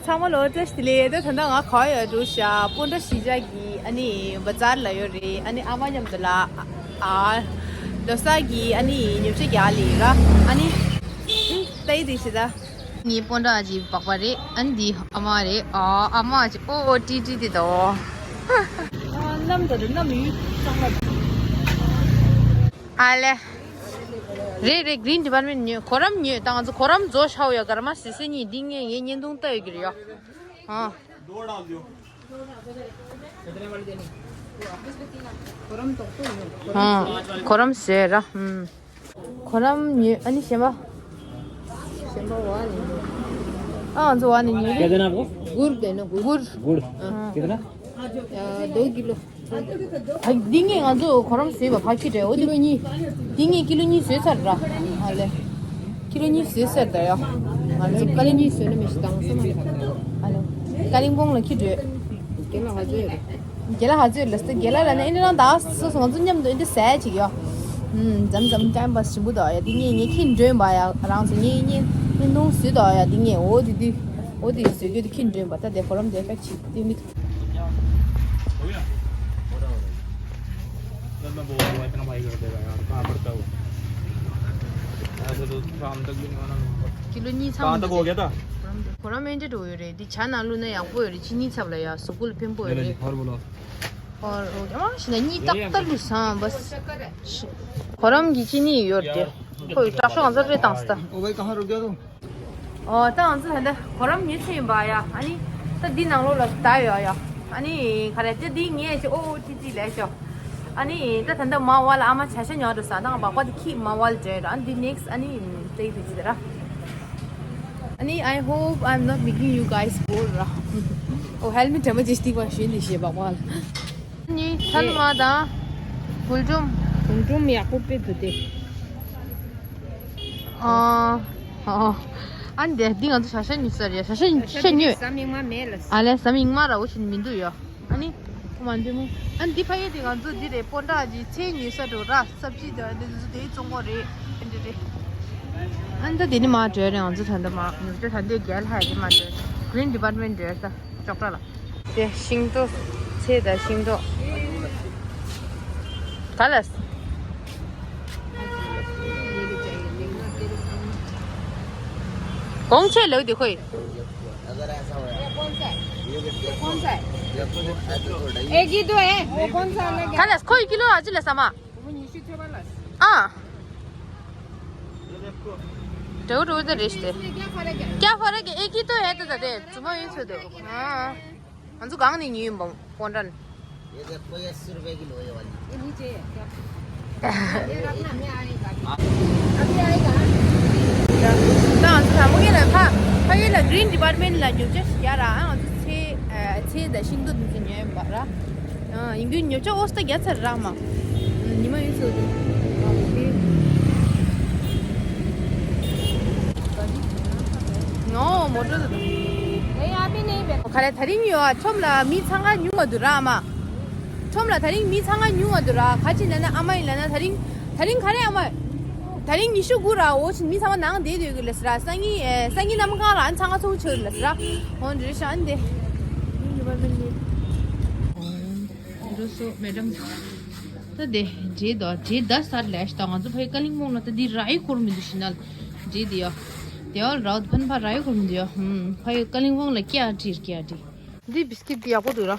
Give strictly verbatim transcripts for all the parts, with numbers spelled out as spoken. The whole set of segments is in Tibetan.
ཚང་མ་ལོ་བཀྲ་ཤིས་བདེ་ལེགས། ད་ད་ལྟ་ང་ག་པར་ཡོད་འདུག་ཤག་སྤོན་ཊ་གཞིས་ཆགས་ཀྱི་ཨ་ནི་བ་ཛར་ལ་ཡོད་རེད། ཨ་ནི་ཨ་མ་མཉམ་དུ་ལ་ཨ་ལོ་གསར་གྱི་ཨ་ནི་ཉོ་ཆ་རྒྱག་ལེ་ཡོད་ར། ཨ་ནི་ཨ་ཏའི་དེ་ཤི་ད། ངའི་སྤོན་ཊ་ཅིག་པགས་པ་རེད། ཨ་ནི་འདི་ཨ་མ་རེད། ཨ་ཨ་མ་ཅིག་ཨོ་ཨོ་ཏི་ཏི་དེ་དོ། གནམ་དང་གནམ་ཡུལ་གཙང་མ། ཨ་ལེ། རེད་རེད། གི་རིན་ཌི་པཱར་མེན་ཊི་ཉོས། གོ་རམས་ཉོས། ད་ང་ཚོ་གོ་རམས་རྫོགས་ཤག་ཡོད། གར་མ་སི་སི་གཉིས་འདི་ངས་ངའི་བརྙན་ཐུང་ལྟ་ཡོད་ཀྱི་རེད་ཡ། ཨ། ཨ། གོ་རམས་བཟོས་ར། ཨུམ། གོ་རམས་ཉོས། ཨ་ནི་གཞན་པ། གཞན་པ་བ་ནི། ཨ། ང་ཚོ་བ་ནི་ཉོས། क्या देना आपको? गुड़ देना, गुड़। गुड़। हाँ। कितना? अ, दो किलो। ཨ། འདི་ངས་ང་ཚོ་གོ་རམས་བཟོས་པ་ཕ་གི་རེད། འོ་དེ། ཀི་ལོ་གཉིས། འདི་ངས་ཀི་ལོ་གཉིས་བཟོས་ཚར་ར། ཨ་ལེ། ཀི་ལོ་གཉིས་བཟོས་ཚར་ད་ཡ། ང་ཚོ་ཀི་ལོ་གཉིས་བཟོས་ན་མི་ཤི་དང་སོ་མ་རེད། ཨ་ལེ། ཀ་ལིང་པོང་ལ་ཁྱི་འགྲོས། རྒན་ལགས་ཧ་ཅོ་ཡོད། རྒན་ལགས་ཧ་ཅོ་ཡོད་ལ་སྟེ། རྒན་ལགས་ལ་ནི་ཨེ་འདྲ་རང་ད་སོ་སོ་ང་ཚོ་མཉམ་དུ་ཨེ་འདྲ་ཟས་ཅིག་ཡོ། ཨུམ། འཛམ་འཛམ་ཊའིམ་པཱ་སི་ཞིམ་པོ་འདུག་ཡ། འདི་ངས་ངས་ཁྱི་འགྲོས་པ་ཡ། རང་ཚོ་ངས་ངས་བརྙན་ཐུང་བཟོས་འདུག་ཡ། འདི་ངས་འོ་དེ་དུས་འོ་དེ་བཟོས་རྒྱུ་དེ་ཁྱི་འགྲོས་པ། ད་དེ་གོ་རམས་དེ་ཕེག་ཅིག་དེ་མི། ཀི་ལོ་གཉིས་ཚང་མ་འདུག་སྟེ། གོ་རམས་ཨེ་འདྲ་འགྲོ་ཡོད་རེད། འདི་ཇ་ནང་བླུགས་ན་ཡག་པོ་ཡོད་རེད། ཅི་ནི་ཚབ་ལ་ཡ་གཟུགས་པོ་ལ་ཕན་པོ་ཡོད་རེད། ཨོ་ཨོ་ཨ་ཤི་ན་གཉིས་ཏག་ཏག་བླུགས་སང་བ། གོ་རམས་ཀྱི་ཅི་ནི་ཡོད་རེད། ཁོ་ཡི་དྲག་ཤོས་ང་ཚོ་རེད་བཏང་སྟེ། ཨོ་ད་ང་ཚོ་ད་ལྟ་གོ་རམས་ཉོས་ཚར་ཡིན་པ་ཡ། ཨ་ནི་ད་འདི་ནང་ལོགས་ལ་ད་ཡོད་ཡ། ཨ་ནི་ག་རེ་ཅི་འདི་ངས་ཅི་ཨོ་ཨོ་ཏི་ཏི་ལས་ཤོག་ཨ་ནི་ད་ད་ལྟ་མ་བ་ལ་ཨ་མ་ཇ་ཤ་ཉོ་འགྲོ་ས་ད་ང་བག་པ་དེ་ཁྱི་མ་བ་ལ་འདྲེ་ར། ཨ་ནི་འདི་ནེག་སི་ཨ་ནི་ཏེ་དེ་ཅི་ད་ར། ཨ་ནི། I hope I'm not making you guys bored ར། ཨོ་ཧེལ་མེཊ་དྲ་མ་ཅི་སྟིག་པ་ཞུས་འདི་ཞེས་བག་པ་ལ། ནི་ཐལ་མ་དང་། གུལ་ཀྲུམ། གུལ་ཀྲུམ་ཡག་པོ་དཔེ་འདུག་སྟེ། ཨ། ཨ། ཨ་འདི་འདི་ང་ཚོ་ཞག་ཤ་ཉོས་ས་རེད། ཞག་ཤ་ཉོས་ཤ་ཉོས། ཟམ་ཡིག་མ་མེད་ལ། ཨ་ལས་ཟམ་ཡིག་མ་ར་འོ་ཞིག་མི་འདུག་ཡོ། ཨ་ནི། ཁོ་མ་འདུག་མོ། ཨ་འདི་ཕ་ཡུལ་དེ་ང་ཚོ་འདི་རེད། སྤོན་ཊ་གི་ཚལ་ཉོས་ས་འགྲོ་ར། སབ་ཇི་དང་འདི་ཚོ་དེའི་བཙོང་གོ་རེད། ཨ་འདི་རེད། ཨ་འདི་དེ་ནི་མ་བྲོས་རེད། ང་ཚོ་ད་འདི་མ་ཉོ་ཆ་ད་འདི་རྒྱལ་ལ་ཧ་ཡ་དེ་མ་བྲོས། གི་རིན་ཌི་པཱར་མེན་ཊི་བྲོས་ས་ཅོག་ཏྲ་ལ། དེ་ཤིང་ཏོག་ཚལ་དང་ཤིང་ཏོག་ག་ལ། གོང་ཆེ་ལེའུ་དེ་ཁོ་ཡི། अगर ऐसा हो यार। ये कौन सा है? ये कौन सा है? ये खुद ऐसे थोड़ा ही एक ही तो है। वो कौन सा अलग है? ཁ་ལས་ཁོ་ཡི་ཀི་ལོ་ཨ་ཅི་ལ་ས་མ། वो नीचे थे वाला। ཨ། ཏོ་ཏོ་ཏོ་རེ་ཤི་ཏེ། इसमें क्या फर्क है? क्या फर्क है? एक ही तो है तो दे। जुमा ये छो दो। हाँ। ང་ཚོ་གང་ནས་ཉོས་ཡིན་པ་སྤོན་ཊ། ये देखो, ये अस्सी रुपए किलो है वाली। ये नीचे है क्या? ये रखना, मैं आएगा अभी। अभी आएगा। ད་ང་ཚོ་དང་པོ་ཡིན་ལ་ཕ་ཕ་ཡུལ་ལ་གི་རིན་ཌི་པཱར་མེན་ཊི་ལ་ཉོ་ཆ་ཞིག་རྒྱག་ར། ང་ཚོ་ཚལ་ཚལ་དང་ཤིང་ཏོག་འདི་ཚོ་ཉོས་ཡིན་པ་ར། ཡིན་དུས་ཉོ་ཆ་ཨོ་སི་ད་རྒྱག་ཚར་རག་མ། ཉི་མ་ཡོད་ཚོད་དུ། ནོ་མོ་ཊ་དུ། ག་རེ་ད་རིང་ཡོད་ཨ། ཁྲོམ་ལ་མི་འཚང་ཁ་ཉུང་བ་འདུག་ར་ཨ་མ། ཁྲོམ་ལ་ད་རིང་མི་འཚང་ཁ་ཉུང་བ་འདུག་ར། ག་ཅི་ལབ་ན་ཨ་མ་ཡིན་ལབ་ན་ད་རིང་ད་རིང་ག་རེ་ཨ་མ། ད་རིང་ཉི་ཤུ་དགུ་ར། འོ་ཕྱིན་མི་ཚང་མ་ནང་བསྡད་ཡོད་གི་ལབ་ཟེར་ར། སང་ཉིན་ཨེ་སང་ཉིན་གནམ་གང་ལ་ཨ་འཚང་ཁ་ཚོགས་ཆོད་ལབ་ཟེར་ར། འོ་འདྲ་ཤ་ཨ་འདི། འགྲོ་སོ་མེ་ཌམ། ད་དེ་འདྲེ་དོ་འདྲེ་ད་སར་ལས་ཤ་ད་ང་ཚོ་ཕའི་ཀ་ལིང་པོང་ལ་ད་འདི་ར་ཡི་འཁོར་མི་འདུག་ཤི་ན་འདྲེ་དེ་ཡོ། དེ་བ་ར་ཕན་ཕ་ར་ཡི་འཁོར་མི་འདུག་ཡོ། ཧུམ་ཕ་ཡི་ཀ་ལིང་པོང་ལ་ཀྱ་ཀྲིར་ཀྱ་ཀྲི། འདི་བིས་ཀིཊ་འདི་ཡག་པོ་འདུག་ར།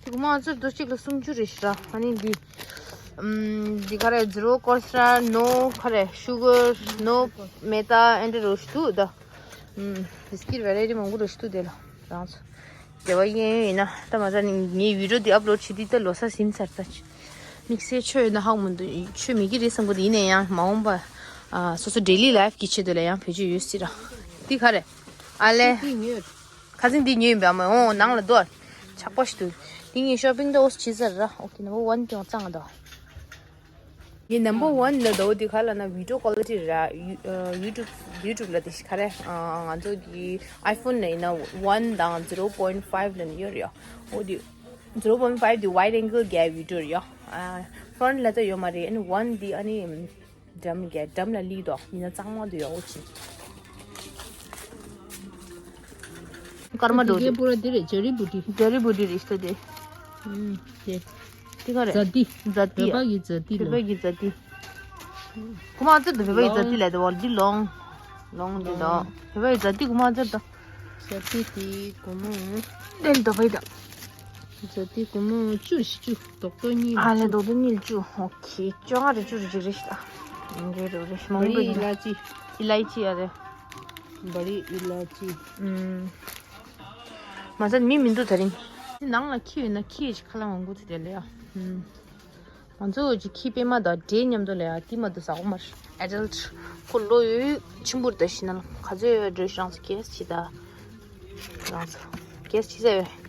དེ་གོ་མ་ཚོར་དུ་གཅིག་ལ་སུམ་ཅུ་རེད་ཤི་ར། ཨ་ནི་འདི། ཨམ། འདི་ག་རེ་ཛི་རོ་ཀོ་ལེ་སི་ཊི་རོལ་ནོ་ག་རེ་ཤུ་གར་ནོ་མེ་ད་ཨེ་འདྲ་རོ་ཤི་འདུག་ད། ཨམ། བིས་ཀིཊ་བེ་རའི་ཊི་མང་པོ་རོ་ཤི་འདུག་དེ་ལ་རང་ཚོ། དེ་བ་གཡས་གཡོན་ཡིན་ན་ད་མ་ཚ་ནི་ངའི་བི་ཌི་ཡོ་འདི་ཨབ་ལོཌ་བྱེད་དུས་ད་ལོ་གསར་ཟིན་ཚར་ད། དམིགས་བསལ་ཆོས་ཡོད་ན་ཧ་གོ་མི་འདུག་ཆོས་མེད་ཀྱི་རེད་བསམ་གི་འདུག་ཡིན་ན་ཡང་མ་འོངས་པ། ཨ། སོ་སོ་ཌེ་ལི་ལའིཕ་གི་ཆེད་དུ་ལ་ཡང་བེད་སྤྱོད་ཡོད་སྲིད་ར། འདི་ག་རེ། ཨ་ལེ། འདི་ཉོས། ཁ་སང་འདི་ཉོས་ཡིན་པས་ཨ་མ། འོ་ནང་ལ་འདུག་ཆག་པ་ཞིག་འདུག་འདི་ངས་ཤོ་པིང་ད་འོ་བྱས་ཚར་ར། ཨོ་ཁེ། ནམ་བར་ཝན་དེ་ཡང་གཙང་ད། ངའི་ནམ་བར་ཝན་ལ་འདུག་འདི་ག་ལབ་ན་བི་ཌི་ཡོ་ཀོ་ལི་ཊི་ར། ཡུ་ཨ། ཡུ་ཊུབ་ཡུ་ཊུབ་ལ་དེ་ཤི་ག་རེ། ཨ། ང་ཚོ་གི་ཨའི་ཕོན་ལ་ཡིན་ན་ཝན་དང་ཛི་རོ་པོ་ཡིན་ཊི་ཕའིབ་ལ་ནི་ཡོད་རེད་ཡ། འོ་དེ་ཛི་རོ་པོ་ཡིན་ཊི་ཕའིབ་དེ་ཝའིཌ་ཨེང་གལ་གྱི་བི་ཌི་ཡོ་རེད་ཡ། ཨ། ཕོན་ལ་ད་ཡོད་མ་རེད། ཨ་ནི་ཝན་འདི་ཨ་ནི། འགྲམ་གྱི་འགྲམ་ལ་ལི་དོ་ཡིན་ན་གཙང་མ་འདུག་ཡོ་འོ་ཅི། སྐར་མ་འགྲོ་དེ་གའི་པུ་ར་དེ་རེད། ཇ་རི་བུ་ཏི། ཇ་རི་བུ་ཏི་རེད་ཤག་དེ། ཨུམ། དེ། དེ་ག་རེད། ཛ་ཏི། ཛ་ཏི་ཡ། བོད་པ་གི་ཛ་ཏི་ལོ། བོད་པ་གི་ཛ་ཏི། ཁོ་མ་ཚོ་འདི་བོད་པ་གི་ཛ་ཏི་ལ་དེ་བོ་འདི་ལོང་། ལོང་འདི་དོ། བོད་པ་གི་ཛ་ཏི་ཁོ་མ་ཚོ་དོ། ཛ་ཏི་དེ་སྒོར་མོ། དེ་ལ་དོ་བོད་དོ། ཛ་ཏི་སྒོར་མོ་བཅུ་བཞི་བཅུ། རྡོག་རྡོག་གཉིས་ལ་ཨ་ལེ་བཅུ། རྡོག་རྡོག་གཉིས་ལ་བཅུ། ཨོ་ཁེ། བཅོ་ལྔ་རེ་བཅུ་རེ་ཅིག་རེད་ཤག་ད། འདི་རེད་རེད། མང་པོ་འདི། ཨི་ལ་ཅི། ཨི་ལ་ཅི་ཡ་རེད། བ་རི་ཨི་ལ་ཅི། ཨུམ། མ་ཟད་མི་མི་འདུག་ད་རིང་། འདི་ནང་ལ་ཁྱི་ཡོད་ན་ཁྱི་ཡི་ཁ་ལག་མང་པོ་ཚུད་དེ་ལ་ཡ། ཧུམ། ང་ཚོ་གི་ཁྱི་པད་མ་དང་འདྲེ་མཉམ་དུ་ལ་ཡ་དེ་མ་གཏོགས་ཟ་གི་མ་རེད། ཨེ་ཌལ་ཊི། ཁོ་ལོ་ཡོད་ཆེན་པོ་རེད་ད། ཤི་ན་ལ་ག་ཚོད་ཡོད་འདྲ་རང་ཚོ་གེ་སི་བྱེད་ད། རང་ཚོ་གེ་སི་བྱེད་ས་ཡོད།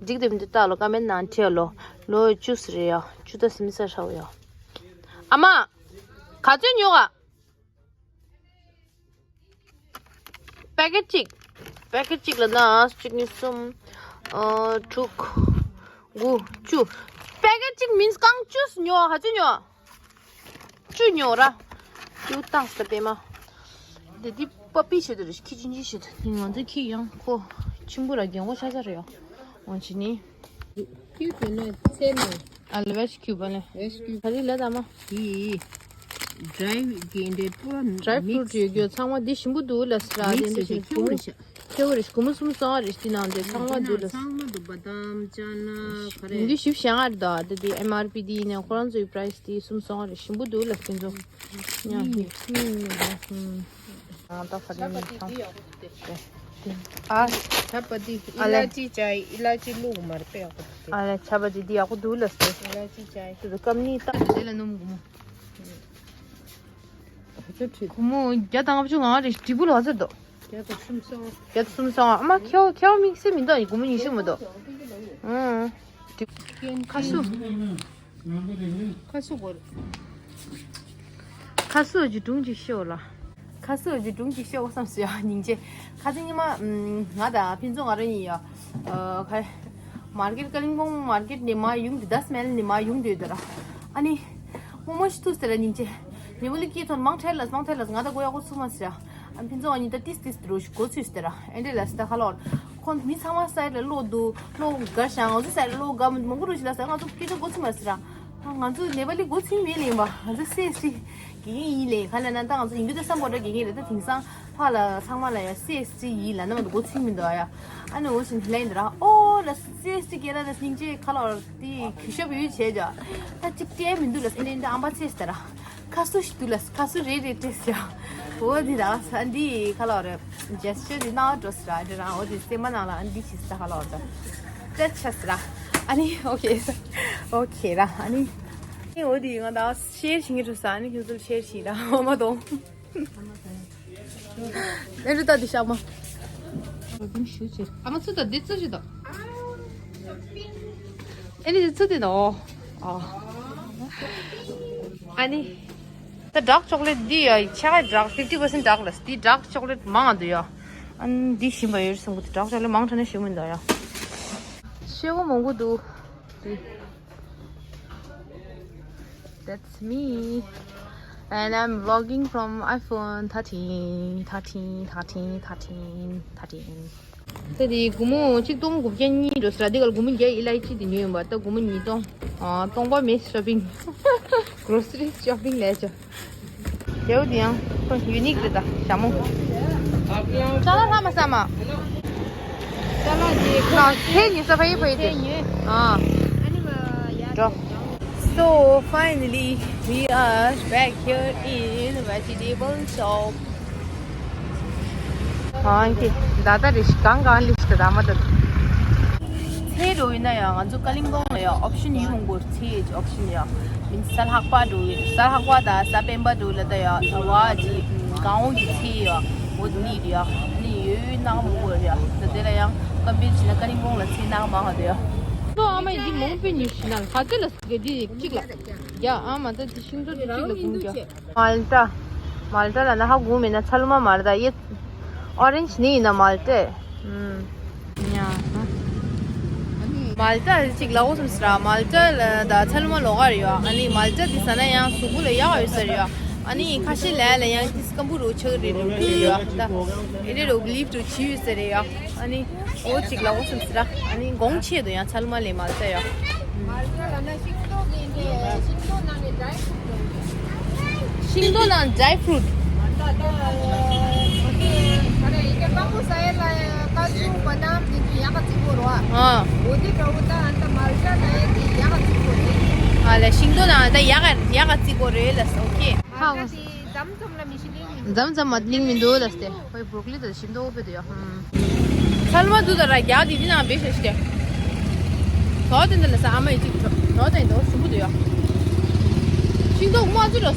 འགྲིག་དེ་མི་འདུག་ལྟ་ལོ། ཀ་མེན་ནང་བྲིས་ལོ། ལོ་བཅུ་ཙམ་རེད་ཡ། བཅུ་དང་སུམ་ཅུ་ཙམ་རེད་ཡ། ཨ་མ། ག་ཚོད་ཉོ་ག་པེ་ཀེཊ་གཅིག་པེ་ཀེཊ་གཅིག་ལ་ན་གཅིག་གཉིས་གསུམ། ཨ། དྲུག་དགུ་བཅུ། པེ་ཀེཊ་གཅིག་མིན་རྐང་བཅུ་ཉོ། ག་ཚོད་ཉོ། བཅུ་ཉོ་ར། བཅུ་བཏང་སྟེ་པད་མ། འདི་འདི་པ་པི་བྱེད་དུ་རེད། ཁྱི་ཆུང་ཆུང་བྱེད་དུ། ང་ཚོའི་ཁྱི་ཡང་ཁོ་ཆུང་ཀུ་ར་རྒན་གོག་ཆགས་ས་རེད་ཡ། འོ་ཅི་ནི། ཁྱི་དེ་ནས་ཚེ་ནས། ཨ་ལེ་བེ་ཤི་ཁྱུ་བ་ལེ། བེ་ཤི་ཁྱུ་བ། ག་རེ་ལ་ད་མ། དེ་ཌ་རའི་གི་འདྲེ་པོ་ཌ་རའི་ཕུ་རུ་ཊི་ཡོད་རྒྱུ་ཚང་མ་འདི་ཞིམ་པོ་འདུག་ལ་སི་ར། དེ་འདི་ཞིམ་པོ་རེད་ཤག་ཁྱེའུ་རེད་ཤག་སྒོར་མོ་སུམ་སོ་རེད། དེ་ནང་དེ་ཚང་མ་འདུག་ལ། ཚང་མ་འདུག་བ་དམ་ཅ་ན་ག་རེ། འདི་ཞིབ་བཤད་ང་རེད་ད། དེ་དེ་ཨེམ་ཨར་པི་དེ་ཡིན་ན་ཁོ་རང་ཚོའི་པ་རའི་སི་དེ་སུམ་སོ་རེད། ཞིམ་པོ་འདུག་ལ་ཁྱེད་ཚོ། ཉ་ཧི། ང་ད་ག་རེ་ནས་ཚང་། ཨ། ཆ་པ་དེ་ཨི་ལ་ཅི་ཅ་ཡི་ཨི་ལ་ཅི་བླུགས་མ་རེད། དཔེ་ཡག་པོ་འདུག་དེ། ཨ་ལ་ཆ་པ་དེ་འདི་ཡག་པོ་འདུག་ལ་སྟེ། ཨི་ལ་ཅི་ཅ་ཡི་དེ་ཚོ་སྐམ་ནི་ད། དེ་ལ་སྣུམ་སྒོར་མོ། སྒོར་མོ་བརྒྱ་དང་ལྔ་བཅུ་ང་རེ་སྒྲིག་པོ་ལ་ཚོད་དོ། བརྒྱ་དང་སུམ་སོ། བརྒྱ་དང་སུམ་སོ། ཨ་མ་ཁྱེའུ་ཁྱེའུ་དམིགས་བསལ་མི་འདུག་ཡིན་སྒོར་མོ་ཉི་ཤུ་མ་གཏོགས། ཨང་། ཁ་སུ། ཁ་སུ་གོ། ཁ་སུ་གི་སྒྲུང་ཅིག་ཤོད་ལ། ཁ་སུ་གི་སྒྲུང་ཅིག་ཤོད་བསམ་སོང་ཡ། སྙིང་རྗེ། ཁ་སང་ཉི་མ་ང་དང་ཕུན་ཚོགས་ང་རང་གཉིས་ཡ། ཨ། ཁ། མར་ཀེཊ་ཀ་ལིང་པོང་མར་ཀེཊ་ནས་མར་ཡོང་དུས། ད་སྨན་ནས་མར་ཡོང་དུས་དེ་ར། ཨ་ནི། རྨོ་མོ་ཞིག་ཐུག་ཟེར་ར། སྙིང་རྗེ། ནེ་པ་ལི་སྐད་ཐོན་མང་ཐལ་ལ་མང་ཐལ་ལ། ང་ད་གོ་ཡག་པོ་ཚུགས་མ་ཟེར་ར། ཨ། ཕུན་ཚོགས་ང་གཉིས་ད་ཏིས་ཏིས་འགྲོ་ཞིག་གོ་ཚུལ་ཟེར་ར། ཨེ་འདྲ་ལ་སི་ད་ཁ་ལོར། ཁོང་མི་ཚང་མ་སའིཌ་ལ་བློ་འདུག་བློ་དགའ་ཤག་ང་ཚོ་སའིཌ་ལ་བློ་དགའ་མི་འདུག་མང་པོ་རུ་ཞིག་ལ་ཟེར། ང་ཚོ་སྐད་ཆ་གོ་ཚུལ་མ་ཟེར་ར། ང་ཚོ་ནེ་པ་ལི་གོ་ཚུལ་མེད་ལེ་ཡིན་པ། ང་ཚོ་སི་ཨེས་ཊི་དགེ་རྒན་ཡིན་ལེ། ག་ལ་ན་ད་ང་ཚོ་ཡིན་གྱི་ད་བསམ་པ་འདྲ་དགེ་རྒན་རེད། ད་དེང་སང་ཕ་ལ་ཚང་མ་ལ་ཡ་སི་ཨེས་ཊི་ཡིན་ལ་ན་མ་གཏོགས་གོ་ཚུལ་མི་འདུག་ཨ་ཡ། ཨ་ནི་འོ་ཞིག་ལ་ཡིན་ད་ར། ཨོ་ལ་སི་ཨེས་ཊི་སྐད་ར་ད་སྙིང་རྗེ། ཁ་ལོར་དེ་གུས་ཞབས་ཡོད་བྱས་ཀྱང་ད་ཅིག་སྤྲད་མི་འདུག་ལ། སེ་ནས་འདི་ཨམ་པ་ཚེས་ད་ར། ཁ་སུ་ཞིག་འདུག་ལ། ཁ་སུ་རེ་རེ་སྤྲད་ཟེར། འོ་འདི་རང་ས་འདི་ཁ་ལོ་རེ་ཇེ་སི་ཅར་འདི་གནང་འགྲོ་ཟེར་ར། འདི་རང་འོ་འདི་སེམས་པ་ནང་ལ་འདི་བྱེད་ཟེར། ཁ་ལོ་རེ་སྤྲད་ཆ་ཟེར་ར། ཨ་ནི་ཨོ་ཁེ་ཨོ་ཁེ་ར། ཨ་ནི་འོ་འདི་ང་ད་ཤེར་བྱེད་ཀྱི་འགྲོ་ས། ཨ་ནི་ཁྱོད་ཚོ་ཤེར་བྱེད་ར། འོ་མ་དོང་། ཨེ་རུ་ད་འདི་ཤ་མ། ཨ་མ་ཚུ་ད་འདི་ཚུ་ཞིག་ད། ཨེ་ནི་འདི་ཚུ་འདི་ད། ཨོ། ཨ་ནི། ད་ཌརྐ་ཅོག་ལེཊ་འདི་ཡ་ཆ་ག་ཌརྐ་ཕིཕ་ཊི་པར་སེན་ཊི་ཌརྐ་ལ། འདི་ཌརྐ་ཅོག་ལེཊ་མང་ང་འདུག་ཡ། ཨ་ནི་འདི་ཞིམ་པ་ཡོད་རེད་བསམ་གི་འདུག་ཌརྐ་ཅོག་ལེཊ་མང་དྲགས་ན་ཞིམ་མི་འདུག་ཡ། ཤེལ་སྒོ་མང་པོ་འདུག་འདི། That's me. And I'm vlogging from iPhone thirteen, thirteen, thirteen, thirteen, thirteen. ད་དེ་སྒོར་མོ་ཆིག་སྟོང་དགུ་བརྒྱ་གཉིས་འགྲོ་ཟེར་ར། དེ་ག་ལ་སྒོར་མོ་བརྒྱ་ཨི་ལ་ཅི་དེ་ཉོས་ཡོད་པ། ད་སྒོར་མོ་ཉིས་སྟོང་། ཨ། སྟོང་པ་མེད། ཤོ་པིང་། གྷོ་རོ་སི་རི་ཤོ་པིང་ལས་ཆོག་རྒྱལ་པོ་འདི་ཡང་ཁོ་ཡུ་ནིག་རེད་ད། ཞྭ་མོ། ཅ་ལག་ལྷག་མ་ས་མ། ཅ་ལག་འདི་ཁོ་ཁྱེད་ཉོས་ས་ཕ་ཡི་ཕ་ཡི་དེ། ཨ་ནི་འགྲོ། So finally we are back here in vegetable shop. གང་གི་ད་ལྟ་རེ་ཞིག་གང་གང་ལི་ཞིག་ད་མ་ད། ཚལ་འགྲོ་ཡིན་ན་ཡང་ང་ཚོ་ཀ་ལིང་པོང་ལ་ཡང་ཨོབ་ཤན་ཡིན་མང་པོ་རེད། ཚལ་གྱི་ཨོབ་ཤན་ཡང་མིན་ས་ལྷག་པ་འགྲོ་ཡིན། ས་ལྷག་པ་དང་ས་སྤེན་པ་འགྲོ་ལ་ད་ཡང་ད་བ་གི་གང་འོང་གི་ཚལ་ཡང་འོ་དེ་ནི་ཡང་ནི་ཡོད་ཡོད་ནག་མང་པོ་རེད། ཡང་ད་དེ་ལ་ཡང་ཀམ་པེར་བྱས་ན་ཀ་ལིང་པོང་ལ་ཚལ་ནག་མང་བ་དེ་ཡང་། ལོ་ཨ་མ་ཡིན་འདི་མང་པོ་ཉོས་ཤི་ན་ལ་ཧ་ཙེ་ལ་ཟེར་གི་འདི་གཅིག་ལ་རྒྱ་ཨ་མ་ད་འདི་ཤིང་ཏོག་འདི་གཅིག་ལ་གུང་རྒྱ། མལ་ཏ། མལ་ཏ་ལ་ན་ཧ་གོ་མེད་ན་ཚ་ལུ་མ་མལ་ཏ་ཡེ། ཨོ་རེན་ཇི་ནི་ཡིན་ན་མལ་ཏེ། ཨུམ། ཉ། མལ་ཏ་ཅིག་ལ་འོ་སམ་སི་ར། མལ་ཏ་ལ་ད་ཚ་ལུ་མ་ལོག་ག་རེ་ཡོད། ཨ་ནི་མལ་ཏ་དེ་ཟ་ན་ཡང་གཟུགས་པོ་ལ་ཡག་ཡོད་ས་རེད་ཡོད། ཨ་ནི་ཁ་ཤས་ལ་ལ་ཡང་ཏིས་སྐམ་པོ་རུ་ཆགས་རེད་རུ་རེད་ཡ། ད་ཨེ་རེད་རུ་ལིབ་རུ་ཆི་ཡོད་ཟེར་རེད་ཡ། ཨ་ནི་ཨོ་ཅིག་ལ་འོ་སམ་སི་ར། ཨ་ནི་གོང་ཆེ་དུ་ཡང་ཚལ་མ་ལས་མ་ལྟ་ཡ། མར་ཁ་ལ་ན་ཤིང་ཏོག་གི་འདི་ཤིང་ཏོག་ནང་གི་ཌ་རའི་ཕུ་རུ་ཊི། ཤིང་ཏོག་ནང་ཌ་རའི་ཕུ་རུ་ཊི། ད་ད་ཨ་ནི་ཨ་ནི་ཡི་གེ་སྐམ་པོ་ས་ཡ་ལ་ཀ་ཇུ་བ་དམ་འདི་ཚོ་ཡག་ག་ཙིག་པོ་རོ་ཨ། ཨ་འོ་དེ་འདྲ་བོ་ད་ཨ་ད་མར་ཁ་ལ་ཡ་གི་ཡག་ག་ཙིག་པོ་རེད། ཨ་ལ་ཤིང་ཏོག་ནང་ད་ཡག་ག་ཡག་ག་ཙིག་པོ་རེད་ལ་ཨོ་ཁེ། མར་ཁ་དེ་མཚམས་མཚམས་ལ་མི་ཤི་ལིང་མི་འདུག་མཚམས་མཚམས་མ་ལིང་མི་འདུག་ལ་སྟེ། ཧོꯏ་བོ་ཀླི་དང་ཞིམ་ཏོག་པོ་དེ་ཡོད། ཚལ་མ་དུ་དང་ར་རྒྱག་དེ་དེ་ནང་བེད་ཤ་ཤི་ཏེ། དོ་དེ་འདི་ལ་ས་ཨ་མ་ཡི་ཅིག་དོ་དེ་དོ་ཞིམ་པོ་དེ་ཡོད། ཤིང་ཏོག་མ་ཚུ་རོ།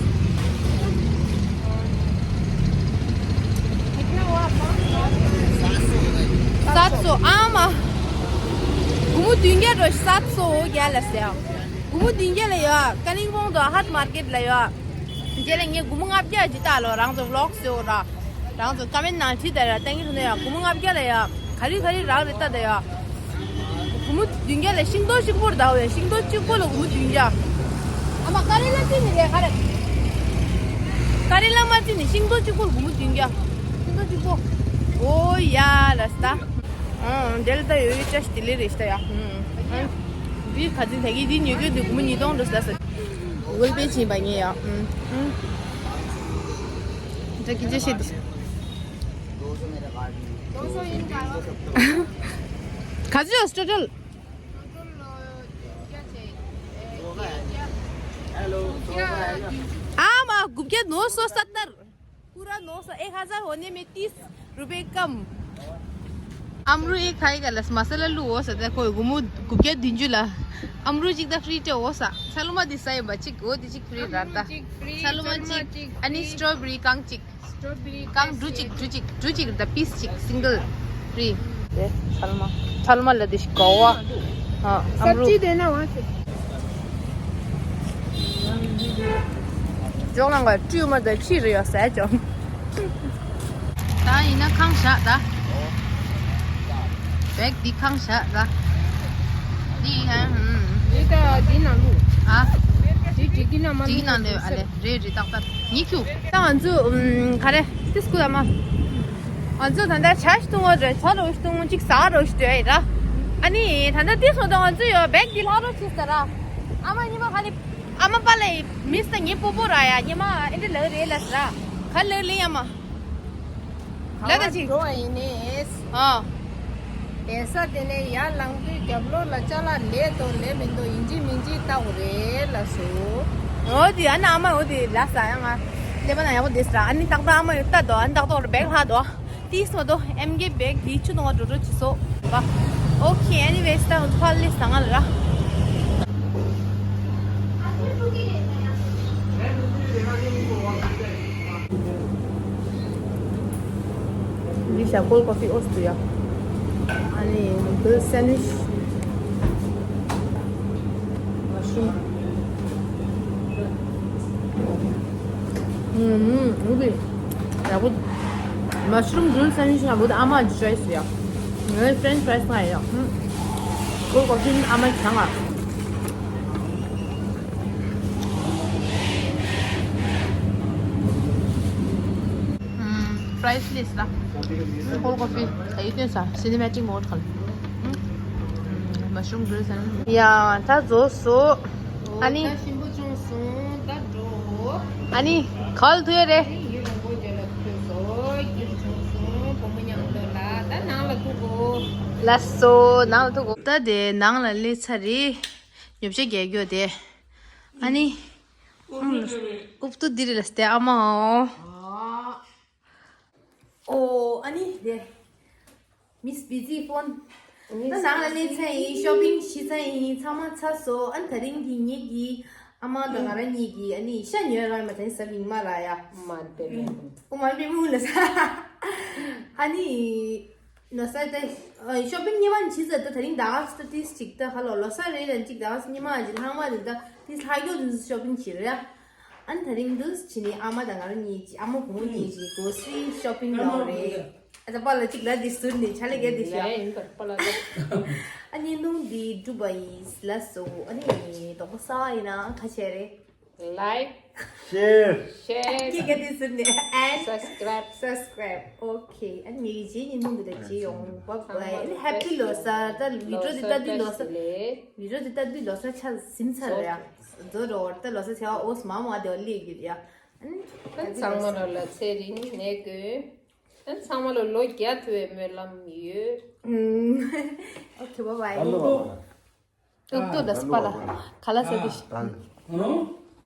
སཱ་ཚོ་ཨ་མ། སྒོར་མོ་བདུན་བརྒྱ་རོ་སཱ་ཚོ་རྒྱ་ལ་སེ། སྒོར་མོ་བདུན་བརྒྱ་ལ་ཡོད། ཀ་ལིང་པོང་དུ་ཧཊ་མར་ཀེཊ་ལ་ཡོད། རྗེས་ལ་ངས་སྒོར་མོ་ལྔ་བརྒྱ་ཅིག་བཏགས་ལོ། རང་ཚོ་བི་ལོག་བཟོས་འོ་ར། རང་ཚོ་ཀ་མེན་ནང་བྲིས་ད་ཡ། ཏང་གི་ཐོག་ནས་ཡ་སྒོར་མོ་ལྔ་བརྒྱ་ལ་ཡ། ག་རེ་ག་རེ་རག་རེད་ལྟ་ད་ཡ། སྒོར་མོ་བདུན་བརྒྱ་ལ་ཤིང་ཏོག་གཅིག་པོར་ད་འོ་ཡ། ཤིང་ཏོག་གཅིག་པོ་ལ་སྒོར་མོ་བདུན་བརྒྱ། ཨ་མ་ཀ་རེ་ལ་བརྩིས་ནི་རེད་ག་རེ། ཀ་རེ་ལ་མ་བརྩིས་ནི་ཤིང་ཏོག་གཅིག་པོར་སྒོར་མོ་བདུན་བརྒྱ། ཤིང་ཏོག་གཅིག་པོ། འོ་ཡ་ལ་སྟ། ཨང་འདྲེལ་ད་ཡོད་ཡོད་ཅ་ཞིག་དེ་ལས་རེད་ཤི་ད་ཡ། ཨང་། འདི་ག་ཚིན་ད་གི་འདི་ཉོ་རྒྱུ་འདི་སྒོར་མོ་ཉིས་སྟོང་འགྲོ་ས་ས། གུ་གལ་པེ་ཕྱིན་པ་ངས་ཡ། ཨང་། ད་གི་ཅི་ཤེས་འདི། ག་ཚོད་ཡོད་སི་ཊོ་ཊལ། ཨ་མ་དགུ་བརྒྱ་ནོ་སོ་སྟར། पूरा नौ सौ एक हज़ार होने में तीस रुपए कम। अमरू एक खाएगा लस मसाला लू हो सकता है कोई गुमु गुप्या दिंजुला। अमरू चिक द फ्री टे हो सा। सलमा दिसाई बचिक वो दिचिक फ्री रहता। सलमा चिक अनि स्ट्रॉबेरी कांग चिक। कांग ड्रुचिक ड्रुचिक ड्रुचिक द पीस चिक सिंगल फ्री। ए सलमा सलमा लदिश गवा। हाँ अमरू। सब्जी देना वहाँ से। ཇོག་ནང་ག་བཀྲུས་མ་ད་ཕྱིར་ཡོད་ཟེར་ཅོ། ད་ཡིན་ན་ཁང་བཞག་ད། བེག་འདི་ཁང་བཞག་ད། འདི་ཧ་ཧུམ། འདི་ད་འདི་ནང་ལུ། ཨ། འདི་འགྲིག་གི་ན་མ་འགྲིག་གི་ན་འདི་ཨ་ལེ་རེད་རེད་ཏག་ཏག་ཉི་ཁྱུ། ད་ང་ཚོ་ག་རེ་ཏི་སྐུ་ད་མ། ང་ཚོ་ད་ལྟ་ཇ་ཞིག་འཐུང་བ་རེད། ཇ་རོ་ཞིག་འཐུང་གཅིག་ཟ་རོ་ཞིག་འདོད་ཡ་ཡིན་ར། ཨ་ནི་ད་ལྟ་ཏི་སོ་ད་ང་ཚོ་ཡོད་བེག་འདི་ལྷག་རོགས་བྱེད་ཟེར་ར། ཨ་མ་ཉི་མ་ག་ནི། ཨ་མ་པ་ལ་མིས་ད་ངའི་སྤོ་པོ་ར་ཡ་ཉི་མ་ཨེ་འདྲ་ལག་རེད་ལ་ཟེར་ར། ག་ལག་ལེན་ཡ་མ། ལ་ད་ཅི། འགྲོ་བ་ཡིན་ནི། ཨ། དེ་ས་དེ་ནས་ཡར་ལངས་དུས་རྒྱབ་ལོགས་ལ་ཅ་ལག་ལས་དོ་ལས་མི་འདུག་ཡིན་གཅིག་མིན་གཅིག་བལྟ་དགོས་རེད་ལ་སོ། འོ་དེ་ཨ་ན་ཨ་མ་འོ་དེ་ལ་ཟ་ཡ་ང་། ལས་པ་ན་ཡག་པོ་དེ་ཟ་ར་ཨ་ནི་ཏག་ཏག་ཨ་མ་ཡོད་ལྟ་དོ་ཨ་ནི་ཏག་ཏག་ར་བེག་ལྷག་དོ། ཏིས་མ་དོ་ཨེམ་གེ་བེག་དི་ཆུ་ནང་འགྲོ་འགྲོ་ཅི་སོ། བ། ཨོ་ཁེ་ཨེ་ནི་ཝེས་ད་ཕར་ལས་ས་ང་ལ་ར། འདི་ཞག་ཀོལ་ཀོ་ཕི་ཨོ་སི་ཡ། ཨ་ནི་གྲིལ་སེན་ཝིཆ། མ་ཤུ་རུམ། ཨུམ། ཨུམ། ཡག་པོ། མ་ཤུ་རུམ་གྲིལ་སེན་ཝིཆ་ང་བུད་ཨ་མ་ཅི་ཅོའི་སི་ཡ། ངའི་ཕྲེན་ཆི་ཕྲའི་སི་ང་ཡ། ཨུམ། ཁོ་ཀོ་ཕི་ཨ་མ་ཅང་ང་། ཨུམ། པྲའི་སི་ལིས་ལ། ཁོལ་ཀོ་ཕི་ད་ཡིད་རྟོན་ས་སི་ནི་མེ་ཊིག་མོ་ཌི་ཁ་ལ། མ་ཤུ་རུམ་གྲིལ་སེན་ཝིཆ། ཡ་ད་རྫོགས་སོ། ཨ་ནི། ད་ཞིམ་པོ་བྱུང་སོང་ད་འགྲོ། ཨ་ནི་ག་ལ་ཐུག་ཡོད་རེད། ཡུལ་རོང་པོ་རྒྱལ་ལ་ཐུག་སོ་ཡུལ་བྱུང་སོང་བུ་མོ་མཉམ་དུ་ལ་ད་ནང་ལ་ཐུག་གོ། ལགས་སོ་ནང་ལ་ཐུག་གོ། ད་དེ་ནང་ལ་སླེབས་ཚར་རེད། ཉོ་ཆ་རྒྱག་རྒྱུ་དེ། ཨ་ནི། ཨུབ་ཏུ་འདི་རེད་ལ་སྟེ་ཨ་མའོ། ཨོ་ཨ་ནི་དེ། མིས་བི་ཛི་ཕོན། ད་ནང་ལ་སླེབས་ཚར་ཡིན། ཤོ་པིང་བྱས་ཚར་ཡིན། ཚང་མ་ཚར་སོང་། ཨ་ནི་ད་རིང་གི་ངེད་ཀྱི་ཨ་མ་དང་ང་རང་གཉིས་ཀྱི་ཨ་ནི་ཤ་ཉོས་རང་མ་དེ་ཟ་བིང་མ་ར་ཡ། མ་དེ་རེད། ཨོ་མ་པི་མུ་ལ་ས། ཨ་ནི་ལོ་གསར་ད་ཤོ་པིང་ཉི་མ་ནི་བྱས་ཚར། ད་ད་རིང་ད་ག་ས་ཏིས་ཅིག་ད་ཧ་ལོ་ལོ་གསར་རེད་ལ་ཅིག་ད་ག་ས་ཉི་མ་ཅིག་ལྷག་མ་ཅིག་ད་ཏིས་ལྷག་ཡོད་ཤོ་པིང་བྱས་ར་ཡ། ཨ་ནི་ད་རིང་འདུག་བྱས་ནས་ཨ་མ་དང་ང་རང་གཉིས་ཀྱི་ཨ་མ་བུ་མོ་གཉིས་ཀྱི་གོ་སི་ཤོ་པིང་ལོ་རེད། ཨ་ད་པ་ལ་གཅིག་ལ་འདི་ཟུར་ནས་ཆ་ལེ་གེ་འདི་ཤ། ལས་ཡིན་པར་པ་ལ་ད། ཨ་ནི་ནུང་འདི་སྒྲུབ་པ་ཡིན་ལ་སོ། ཨ་ནི་དོག་པ་ས་ཡིན་ན་ཁ་ཆེ་རེད། ལའིག Share. Share. ཀྱི་ག་དེ་ཟེར་ནས་and Subscribe. Subscribe. Okay. ཨ་ནི་ངའི་རྗེས་ཉིན་མོ་འདི་ལ་བྱེད་ཡོང་། Bye bye. ཨ་ནི་Happy ལོ་གསར། ད་video འདི་ལྟ་དུས་ལོ་གསར། Video འདི་ལྟ་དུས་ལོ་གསར་ཆགས་ཟིན་ཚར་རེད་ཡ། རྫོགས་རོགས། ད་ལོ་གསར་བྱ་བ་ཨོས་མ་མ་དེ་བ་ལེགས་ཡོད་ཡ། ཨ་ནི་ད་ཚང་མ་ལ་ལ་ཚེ་རིང་ནས་དགོས། ད་ཚང་མ་ལ་ལོ་བརྒྱ་ཐུབ་པའི་སྨོན་ལམ་ཡོད། ཨུམ། Okay, bye bye. ཨ་ལོ། ཏོག་ཏོག་ལ་སྤ་ལ་ཁ་ལ་ཟ་དུས། ཨ་ལོ།